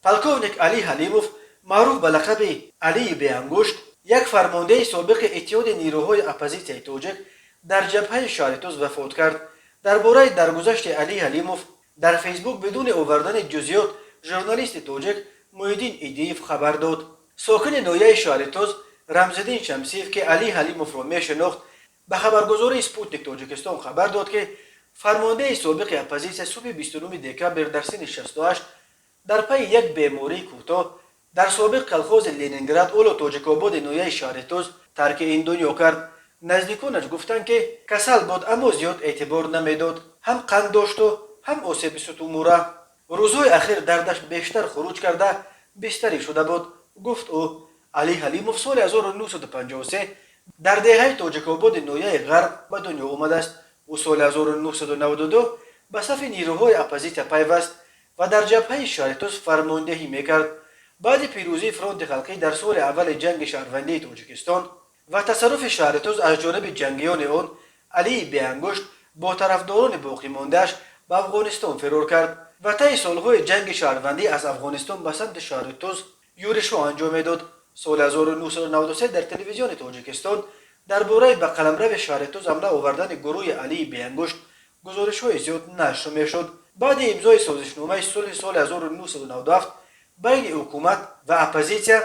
Полковник Алӣ Ҳалимов, маъруф ба лақаби Алии Беангушт, як фармондеҳи собиқи Иттиҳоди нирӯҳои оппозитсияи тоҷик, дар ҷабҳаи шаҳри Тӯс вафот кард. Дар бораи даргузашти Алӣ Ҳалимов дар Фейсбук бидуни овардани ҷузъиёт журналисти тоҷик Муҳиддин Идиев хабар дод. Сокини ноҳияи шаҳри Тӯс Рамзиддин Шамсиев, ки Алӣ Ҳалимовро мешинохт, ба хабаргузории «Спутник Тоҷикистон» хабар дод, ки фармондеҳи собиқи оппозитсия субҳи 29 декабр дар синни 68 дар пайи як бемории кӯтоҳ дар собиқ колхози Ленинград, ҳоло Тоҷикободи ноҳияи шаҳри Тӯс, тарки ин дунё кард. Наздиконаш гуфтанд, ки касал буд, аммо зиёд эътибор намедод. Ҳам қанд дошту, ҳам осеби сутунмӯҳра. Рӯзҳои ахир дардаш бештар хуруҷ карда, бистарӣ шуда буд, гуфт ӯ. Алӣ Ҳалимов соли 1953 дар деҳаи Тоҷикободи ноҳияи Ғарб ба дунё омадааст. Ӯ соли 1992 ба сафи нирӯҳои оппозитсия пайваст ва дар ҷабҳаи шаҳри Тӯс фармондеҳӣ мекард. Баъди пирӯзии Фронти халқӣ дар соли аввали ҷанги шаҳрвандии Тоҷикистон ва тасарруфи шаҳри Тӯс аз ҷониби ҷангиёни он, Алии Беангушт бо тарафдорони боқимондааш ба Афғонистон фирор кард ва таи солҳои ҷанги шаҳрвандӣ аз Афғонистон ба самти шаҳри Тӯс юришҳо анҷом медод. Соли 1993 дар Телевизиони Тоҷикистон дар бораи ба қаламрави шаҳри Тӯс ҳамла овардани гурӯҳи Алии Беангушт гузоришҳои зиёд нашр мешуд. Баъди имзои созишномаи сулҳи соли 1997 байни ҳукумат ва оппозитсия,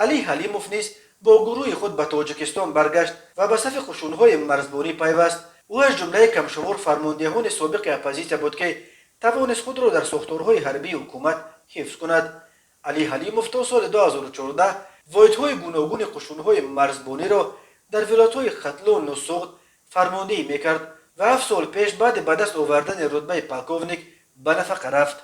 Алӣ Ҳалимов низ бо гурӯҳи худ ба Тоҷикистон баргашт ва ба сафи қушунҳои марзбонӣ пайваст. Ӯ аз ҷумлаи камшумор фармондеҳони собиқи оппозитсия буд, ки тавонист худро дар сохторҳои ҳарбии ҳукумат ҳифз кунад. Алӣ Ҳалимов то соли 2014 воҳидҳои гуногуни қушунҳои марзбониро дар вилоятҳои Хатлону Суғд фармондеҳӣ мекард ва 7 сол пеш баъди ба даст овардани рутбаи полковник ба нафақа рафт.